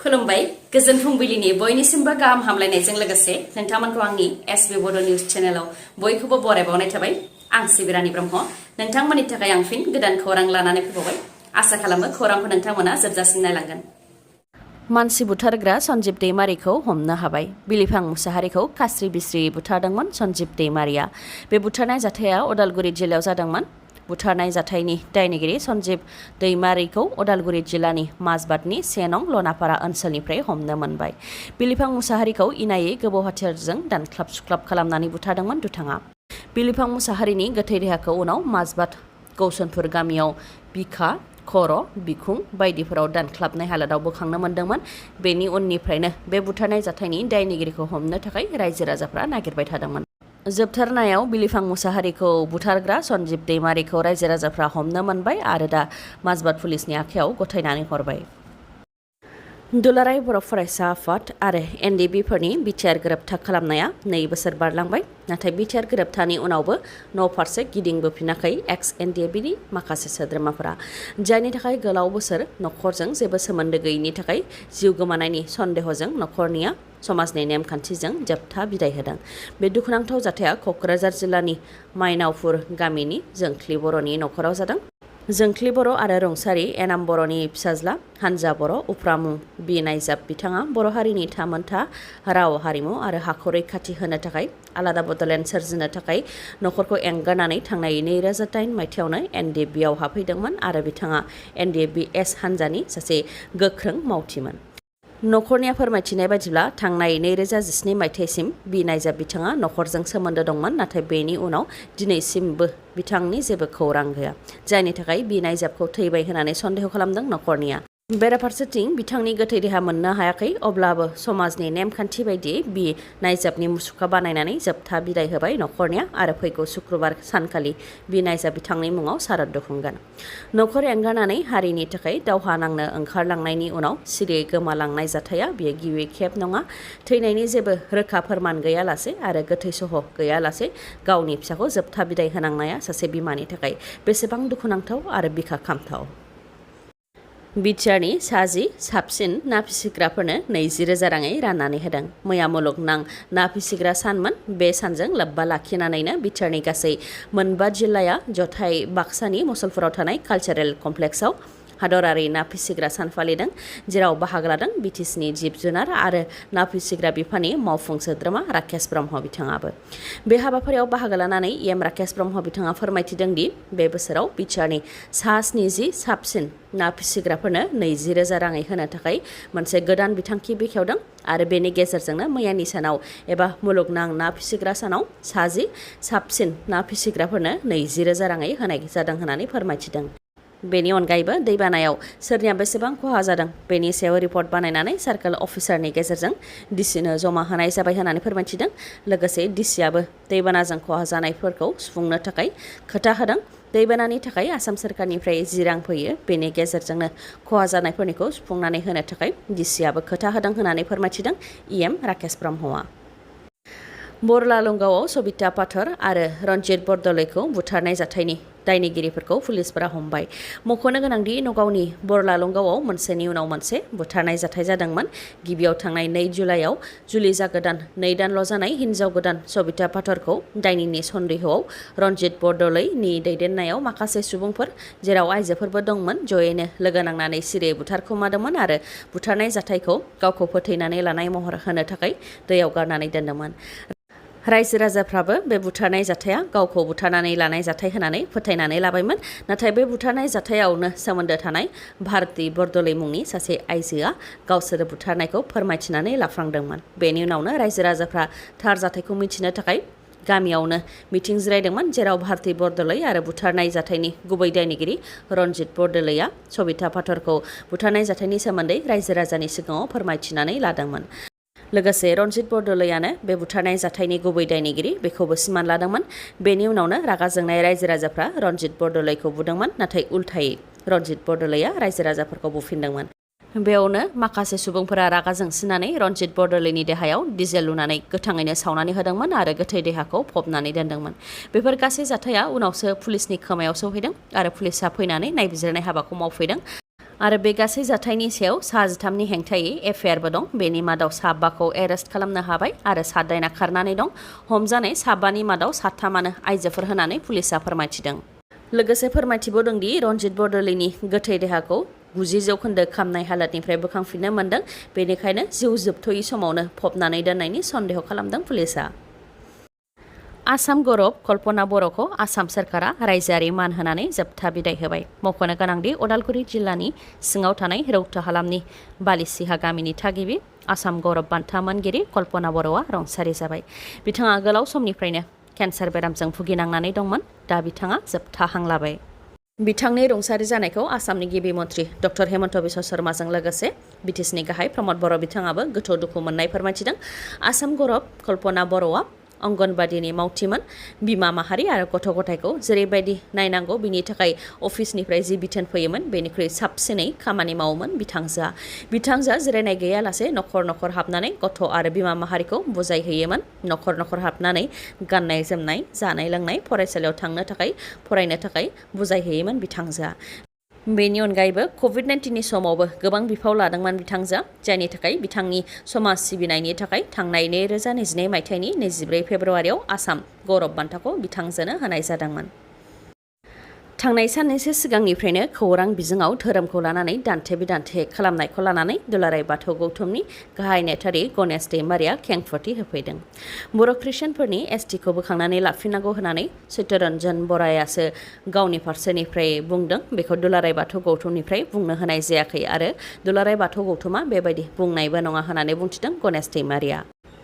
खुलुमबाय गोजोन फुंबिलिनि बयनिसिमबो गाहाम हामलायनायजों लोगोसे नोंथांमोनखौ आंनि एसबी बड' निउज चेनेलाव बयखौबो बरायबावनाय थाबाय। आं सिबिरानि ब्रह्म नोंथांमोननि थाखाय आं फिन गोदान खौरां लानानै फैबावबाय। आसा खालामो खौरांखौ नोंथांमोना जोबजासिम नायलांगोन। मानसि बुथारग्रा सन्जीब दैमारिखौ हमनो हाबाय। बिलिफां मुसाहारिखौ खास्रि बिस्रि बुथारदोंमोन सन्जीब दैमारिया। बे बुथारनाय जाथाया उदालगुरि जिल्लायाव जादोंमोन। बुथारनाय जाथायनि दायनिगिरि सन्जीब दैमारिखौ उदालगुरि जिल्लानि माजबाटनि 1 नं लनापारा ओनसोलनिफ्राय हमनो मोनबाय। बिलिफां मुसाहारिखौ इनायै गोबौ हाथियारजों दानख्लाब सुख्लाब खालामनानै बुथारदोंमोन दुथाङा। बिलिफां मुसाहारिनि गोथै देहाखौ उनाव माजबाट गौसनपुर गामियाव बिखा, खर', बिखुं बायदिफोराव दानख्लाबनाय हालोदाव बोखांनो मोन्दोंमोन। बेनि उननिफ्रायनो बे बुथारनाय जाथायनि दायनिगिरिखौ हमनो थाखाय रायजो राजाफ्रा नागिरबाय थादोंमोन। जोबथारनायाव बिलिफां मुसाहारिखौ बुथारग्रा सन्जीब दैमारिखौ रायजो राजाफ्रा हमनो मोनबाय आरो दा माजबाट पुलिसनि आखायाव गथायनानै हरबाय। दुलाराय बर' फरायसा आफाद आरो एनडिबिफोरनि बिटिआर गोरोबथा खालामनाया 2 बोसोर बारलांबाय। नाथाय बिटिआर गोरोबथानि उनावबो न' फारसे गिदिंबोफिनाखै एक्स एनडिबिनि माखासे सोद्रोमाफोरा, जायनि थाखाय गोलाव बोसोर न'खरजों जेबो सोमोन्दो गैयिनि थाखाय जिउ गोमानायनि सन्देहजों न'खरनिया समाजनि नेमखान्थिजों जोबथा बिदाय होदों। बे दुखुनांथाव जाथाया क'क्राझार जिल्लानि माइनावपुर गामिनि जोंख्लि बर'नि न'खराव जादों। जोंख्लि बर' आरो रुंसारि एनाम बर'नि फिसाज्ला हानजा बर' उफ्रा मुं बि नायजाब बिथाङा बर' हारिनि थामोनथा राव हारिमु आरो हाखौ रैखाथि होनो थाखाय आलादा बड'लेण्ड सोरजिनो थाखाय न'खरखौ एंगारनानै थांनाय 2008 मायथाइयावनो एनडिबिआव हाबफैदोंमोन आरो बिथाङा एनडिबि एस हानजानि सासे गोख्रों मावथिमोन। न'खरनिया फोरमायथिनाय बायदिब्ला थांनाय 2017 मायथाइसिम बि नायजाब बिथाङा न'खरजों सोमोन्दो दंमोन, नाथाय बेनि उनाव दिनैसिमबो बिथांनि जेबो खौरां गैया, जायनि थाखाय बि नायजाबखौ थैबाय होननानै सन्देह खालामदों न'खरनिया। बेराफारसेथिं बिथांनि गोथै देहा मोननो हायाखै, अब्लाबो समाजनि नेमखान्थि बायदियै बि नायजाबनि मुसुखा बानायनानै जोबथा बिदाय होबाय न'खरनिया आरो फैगौ शुक्रबार सानखालि बि नायजाब बिथांनि मुङाव सारादु खुंगोन। न'खर एंगारनानै हारिनि थाखाय दावहा नांनो ओंखारलांनायनि उनाव सिरियै गोमालांनाय जाथाया बेयो गिबि खेब नङा। थैनायनि जेबो रोखा फोरमान गैयालासे आरो गोथै सह गैयालासे गावनि फिसाखौ जोबथा बिदाय होनांनाया सासे बिमानि थाखाय बेसेबां दुखुनांथाव आरो बिखा खामथाव। बिटिआरनि 10 साबसिन ना फिसिग्राफोरनो 20,000 राङै राननानै होदों। मैया मुलुगनां ना फिसिग्रा सानमोन। बे सानजों लोब्बा लाखिनानैनो बिटिआरनि गासै 9 जिल्लाया जथाय बाक्सानि मुसलपुराव थानाय कालचारेल कमप्लेक्सआव हादरारि ना फिसिग्रा सान फालिदों, जेराव बाहागो लादों बिटिसिनि जिब जुनार आरो ना फिसिग्रा बिफाननि मावफुं सोद्रोमा राकेश ब्रह्म बिथाङाबो। बे हाबाफारियाव बाहागो लानानै एम राकेश ब्रह्म बिथाङा फोरमायथिदों दि बे बोसोराव बिटिआरनि 70 साबसिन ना फिसिग्राफोरनो 20,000 राङै होनो थाखाय मोनसे गोदान बिथांखि बेखेवदों आरो बेनि गेजेरजोंनो मैयानि सानाव एबा मुलुगनां ना फिसिग्रा सानाव 10 साबसिन ना फिसिग्राफोरनो 20,000 राङै होनाय जादों होननानै फोरमायथिदों। बेनि अनगायैबो दैबानायाव सोरनिया बेसेबां खहा जादों बेनि सायाव रिपर्ट बानायनानै सार्केल अफिसारनि गेजेरजों डिसिनो जमा होनाय जाबाय होननानै फोरमायथिदों। लोगोसे डिसिआबो दैबानाजों खहा जानायफोरखौ सुफुंनो थाखाय खोथा होदों। दैबानानि थाखाय आसाम सोरखारनिफ्राय 10 रां फैयो, बेनि गेजेरजोंनो खहा जानायफोरनिखौ सुफुंनानै होनो थाखाय डिसिआबो खोथा होदों होननानै फोरमायथिदों इएम राकेश ब्रह्मआ। बर'लालुंगावआव सबिता पाथर आरो रनजित बरदलैखौ बुथारनाय जाथायनि दायनिगिरिफोरखौ पुलिसफोरा हमबाय। मख'नो गोनांदि नगावनि बर'लालुंगावआव मोनसेनि उनाव मोनसे बुथारनाय जाथाय जादोंमोन। गिबियाव थांनाय 2 जुलाइआव जुलि जागोदान 2 दानल' जानाय हिन्जाव गोदान सबिता पाथरखौ दायनिनि सन्देहआव रनजित बरदलैनि दैदेननायाव माखासे सुबुंफोर, जेराव आइजोफोरबो दंमोन, जयैनो लोगो नांनानै सिरियै बुथारखुमादोंमोन आरो बुथारनाय जाथायखौ गावखौ फोथैनानै लानाय महर होनो थाखाय दैयाव गारनानै दोनदोंमोन। रायजो राजाफ्राबो बे बुथारनाय जाथाया गावखौ बुथारनानै लानाय जाथाय होननानै फोथायनानै लाबायमोन। नाथाय बे बुथारनाय जाथायावनो सोमोन्दो थानाय भारती बरदलै मुंनि सासे आइजोआ गावसोर बुथारनायखौ फोरमायथिनानै लाफ्लांदोंमोन। बेनि उनावनो रायजो राजाफ्रा थार जाथायखौ मिथिनो थाखाय गामियावनो मिटिं जिरायदोंमोन, जेराव भारती बरदलै आरो बुथारनाय जाथायनि गुबै दायनिगिरि रनजित बरदलैया सबिता पाथरखौ बुथारनाय जाथायनि सोमोन्दै रायजो राजानि सिगाङाव फोरमायथिनानै लादोंमोन। लोगोसे रनजित बरदलैयानो बे बुथारनाय जाथायनि गुबै दायनिगिरि बेखौबो सिमान लादोंमोन। बेनि उनावनो रागा जोंनाय रायजो राजाफ्रा रनजित बरदलैखौ बुदोंमोन, नाथाय उल्थायै रनजित बरदलैया रायजो राजाफोरखौ बुफिनदोंमोन। बेयावनो माखासे सुबुंफोरा रागा जोंसिनानै रनजित बरदलैनि देहायाव डिजेल लुनानै गोथाङैनो सावनानै होदोंमोन आरो गोथै देहाखौ फबनानै दोनदोंमोन। बेफोर गासै जाथाया उनावसो पुलिसनि खोमायाव सौहैदों आरो पुलिसआ फैनानै नायबिजिरनाय हाबाखौ मावफैदों। आरो बे गासै जाथायनि सायाव सा 13नि हेंथायै एफआइआरबो दं। बेनि मादाव सा 5खौ एरेस्ट खालामनो हाबाय आरो सा 8 खारनानै दं। हमजानाय सा 5नि मादाव सा 3आनो आइजोफोर होननानै पुलिसा फोरमायथिदों। लोगोसे फोरमायथिबावदों दि रनजित बरद'लैनि गोथै देहाखौ 90% खामनाय हालतनिफ्राय बोखांफिननो मोन्दों। बेनिखायनो जिउ जोबथ'यै समावनो फबनानै दोननायनि सन्देह खालामदों पुलिसा। आसाम गौरब कल्पना बर'खौ आसाम सोरखारा रायजोआरि मान होनानै जोबथा बिदाय होबाय। मख'नो गोनांदि उदालगुरि जिल्लानि सिङाव थानाय रौता हालामनि बालिसिहा गामिनि थागिबि आसाम गौरब बान्था मोनगिरि कल्पना बर'आ रुंसारि जाबाय। बिथाङा गोलाव समनिफ्रायनो केन्सार बेरामजों भुगिनांनानै दंमोन। दा बिथाङा जोबथा हां लाबाय। बिथांनि रुंसारि जानायखौ आसामनि गिबि मन्त्रि डक्टर हेमन्त बिश्व शर्माजों लोगोसे बिटिसिनि गाहाय प्रमद बर' बिथाङाबो गोथौ दुखु मोननाय फोरमायथिदों। आसाम गौरब कल्पना बर'आ अंगनबादिनि मावथिमोन। बिमा माहारि आरो गथ' गथायखौ जेरैबायदि नायनांगौ बिनि थाखाय अफिसनिफ्राय जि बिथोन फैयोमोन बेनिख्रुइ साबसिनै खामानि मावोमोन बिथांजोआ। बिथांजोआ जिरायनाय गैयालासे न'खर न'खर हाबनानै गथ' आरो बिमा माहारिखौ बुजायहैयोमोन। न'खर न'खर हाबनानै गाननाय जोमनाय जानाय लोंनाय फरायसालियाव थांनो थाखाय फरायनो थाखाय बुजायहैयोमोन बिथांजोआ। बेनि अनगायैबो कभिड-19नि समावबो गोबां बिफाव लादोंमोन बिथांजोआ, जायनि थाखाय बिथांनि समाज सिबिनायनि थाखाय थांनाय 2022 मायथाइनि 24 फेब्रुआरियाव आसाम गौरब बान्थाखौ बिथांजोनो होनाय जादोंमोन। थांनाय साननैसो सिगांनिफ्रायनो खौरां बिजोङाव धोरोमखौ लानानै दान्थे-बिदान्थे खालामनायखौ लानानै दुलाराय बाथौ गौथुमनि गाहाय नेथारि गणेश दैमारिया खेंफोरथि होफैदों। बर' ख्रिस्टियानफोरनि एसटिखौ बोखांनानै लाफिननांगौ होननानै सत्यरन्जन बरायासो गावनि फारसेनिफ्राय बुंदों। बेखौ दुलाराय बाथौ गौथुमनिफ्राय बुंनो होनाय जायाखै आरो दुलाराय बाथौ गौथुमा बेबायदि बुंनायबो नङा होननानै बुंथिदों गणेश दैमारिया।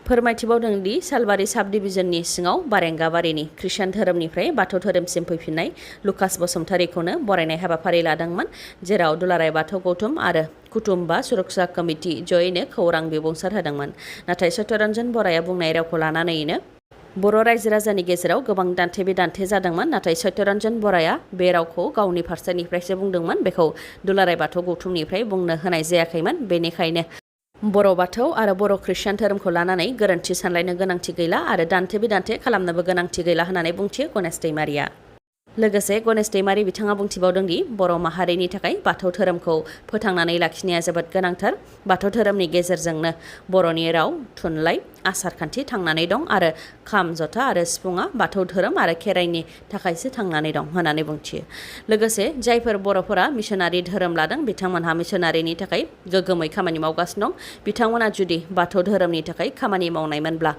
फोरमायथिबावदों दि सालबारि साब डिभिजननि सिङाव बारेंगाबारिनि ख्रिस्टान धोरोमनिफ्राय बाथौ धोरोमसिम फैफिननाय लुकास बसुमतारीखौनो बरायनाय हाबाफारि लादोंमोन, जेराव दुलाराय बाथौ गौथुम आरो कुटुम्बा सुरक्षा कमिटि जयैनो खौरां बिबुंसार होदोंमोन। नाथाय सत्यरन्जन बराया बुंनाय रावखौ लानानैनो बर' रायजो राजानि गेजेराव गोबां दान्थे-बिदान्थे जादोंमोन। नाथाय सत्यरन्जन बराया बे रावखौ गावनि फारसेनिफ्रायसो बुंदोंमोन। बेखौ दुलाराय बाथौ गौथुमनिफ्राय बुंनो होनाय जायाखैमोन। बेनिखायनो बर' बाथौ आरो बर' ख्रिस्टियान धोरोमखौ लानानै गोरोन्थि सानलायनो गोनांथि गैला आरो दान्थे-बिदान्थे खालामनोबो गोनांथि गैला होननानै बुंथियो गणेश दैमारिया। लोगोसे गणेश दैमारि बिथाङा बुंथिबावदों दि बर' माहारिनि थाखाय बाथौ धोरोमखौ फोथांनानै लाखिनाया जोबोद गोनांथार। बाथौ धोरोमनि गेजेरजोंनो बर'नि राव, थुनलाइ, आसार-खान्थि थांनानै दं आरो खाम, जथा आरो सिफुङा बाथौ धोरोम आरो खेराइनि थाखायसो थांनानै दं होननानै बुंथियो। लोगोसे जायफोर बर'फोरा मिसनारि धोरोम लादों बिथांमोनहा मिसनारिनि थाखाय गोग्गोमै खामानि मावगासिनो दं। बिथांमोना जुदि बाथौ धोरोमनि थाखाय खामानि मावनायमोनब्ला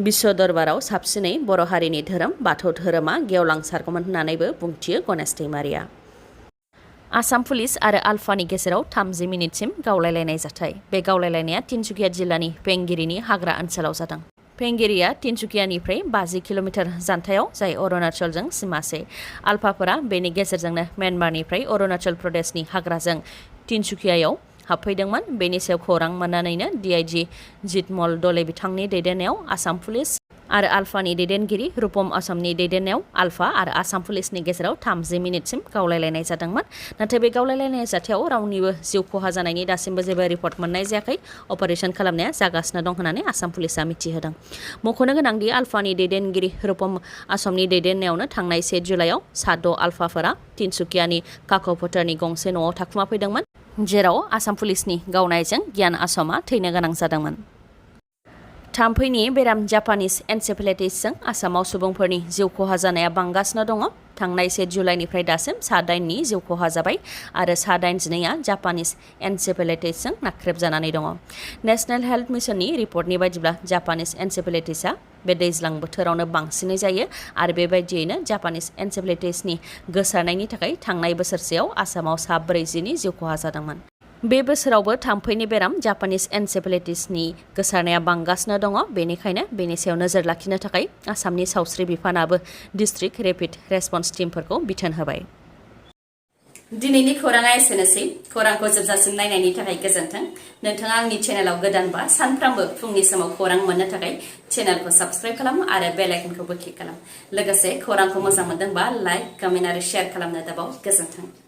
विश्व दरबाराव साबसिनै बर' हारिनि धोरोम बाथौ धोरोमा गेवलांसारगौमोन होननानैबो बुंथियो गणेश दैमारिया। आसाम पुलिस आरो आलफानि गेजेराव 30 मिनिटसिम गावलायलायनाय जाथाय। बे गावलायलायनाया तिनसुकिया जिल्लानि पेंगिरिनि हाग्रा ओनसोलाव जादों। पेंगिरिया तिनसुकियानिफ्राय 50 किल'मिटार जानथायाव, जाय अरुणाचलजों सिमासे। आलफाफोरा बेनि गेजेरजोंनो म्यानमारनिफ्राय अरुणाचल प्रदेशनि हाग्राजों तिनसुकियायाव हाबफैदोंमोन। बेनि सायाव खौरां मोननानैनो डिआइजि जितमल दले बिथांनि दैदेननायाव आसाम पुलिस आरो आलफानि दैदेनगिरि रुपम असमनि दैदेननायाव आलफा आरो आसाम पुलिसनि गेजेराव 30 मिनिटसिम गावलायलायनाय जादोंमोन। नाथाय बे गावलायलायनाय जाथायाव रावनिबो जिउ खहा जानायनि दासिमबो जेबो रिपर्ट मोननाय जायाखै। अपारेशन खालामनाया जागासिनो दं होननानै आसाम पुलिसा मिथिहोदों। मख'नो गोनांदि आलफानि दैदेनगिरि रुपम असमनि दैदेननायावनो थांनाय 1 जुलाइआव सा 6 आलफाफोरा तिनसुकियानि काक'पथारनि गंसे न'आव थाखुमाफैदोंमोन, जेराव आसाम पुलिसनि गावनायजों गियान असमआ थैनो गोनां जादोंमोन। थाम्फैनि बेराम जापानिज एनसेफेलाइटिसजों आसामाव सुबुंफोरनि जिउ खहा जानाया बांगासिनो दङ। थांनाय 1 जुलाइनिफ्राय दासिम सा 8नि जिउ खहा जाबाय आरो सा 82आ जापानिज एनसेफेलाइटिसजों नाख्रेबजानानै दङ। नेशनेल हेल्थ मिशननि रिपर्टनि बायदिब्ला जापानिज एनसेफेलाइटिसआ बे दैज्लां बोथोरावनो बांसिनै जायो आरो बेबायदियैनो जापानिज एनसेफेलाइटिसनि गोसारनायनि थाखाय थांनाय बोसोरसेयाव आसामाव सा 40नि जिउ खहा जादोंमोन। बे बोसोरावबो थाम्फैनि बेराम जापानिज एनसेफेलाइटिसनि गोसारनाया बांगासिनो दङ। बेनिखायनो बेनि सायाव नोजोर लाखिनो थाखाय आसामनि सावस्रि बिफानाबो डिस्ट्रिक्ट रेपिड रेसपन्स टीमफोरखौ बिथोन होबाय। दिनैनि खौराङा एसेनोसै। खौरांखौ जोबजासिम नायनायनि थाखाय गोजोन्थों। नोंथाङा आंनि चेनेलाव गोदानबा सानफ्रामबो फुंनि समाव खौरां मोननो थाखाय चेनेलखौ साबस्क्राइब खालाम आरो बेल आइकनखौबो क्लिक खालाम। लोगोसे खौरांखौ मोजां मोनदोंबा लाइक, कमेन्ट आरो शेयार खालामनो दाबाव। गोजोन्थों।